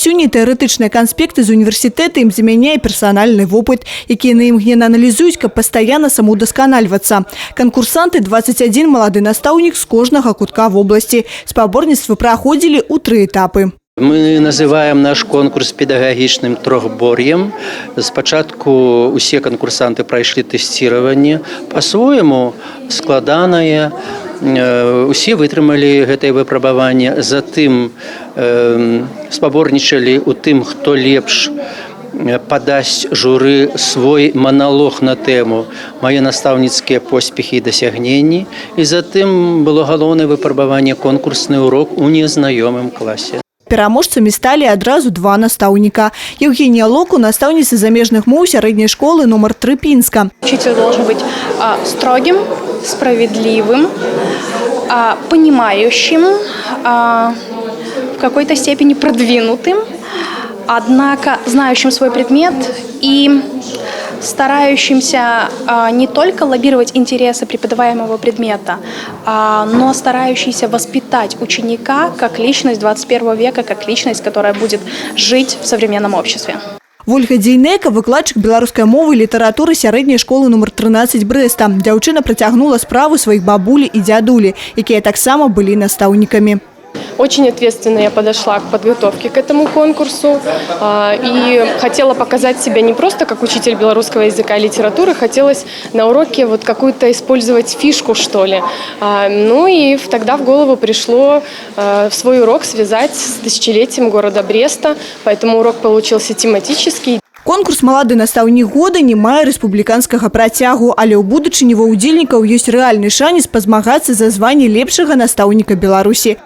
Сёння тэарэтычныя канспекты з універсітэта ім замяняе персанальны вопыт, які яны імгненна аналізуюць, каб пастаянна самаўдасканальвацца. Канкурсанты — 21 малады настаўнік з кожнага кутка вобласці. Спаборніцтвы праходзілі ў тры этапы. Мы называем наш конкурс педагагічным трохбор'ем. Спачатку усе канкурсанты прайшлі тэсціраванне, па-свойму складанае. Усе вытрымалі гэтае выпрабаванне, затым спаборнічалі ў тым, хто лепш падасць журы свой маналог на тэму «Мае настаўніцкія поспехі і дасягненні», і затым было галоўнае выпрабаванне — конкурсны урок у незнаёмым класе. Пераможцамі сталі адразу два настаўніка. Яўгенія Локу — настаўніца замежных моў сярэдняй школы нумар 3 Пінска. Учитель должен быть строгим, справедливым, понимающим, в какой-то степени продвинутым, однако знающим свой предмет и старающимся не только лоббировать интересы преподаваемого предмета, но старающийся воспитать ученика как личность 21 века, как личность, которая будет жить в современном обществе. Вольга Дзейнека — выкладчык беларускай мовы і літаратуры сярэдняй школы нумар 13 Брэста. Дзяўчына працягнула справу сваіх бабулі і дзядулі, якія таксама былі настаўнікамі. Очень ответственно я подошла к подготовке к этому конкурсу и хотела показать себя не просто как учитель белорусского языка и литературы, хотелось на уроке вот какую-то использовать фишку, что ли. Ну и тогда в голову пришло свой урок связать с тысячелетием города Бреста, поэтому урок получился тематический. Конкурс «Малады настаўнік года» не мае рэспубліканскага працягу, але ў будучыні ва ўдзельнікаў ёсць рэальны шанец пазмагацца за званне лепшага настаўніка Беларусі.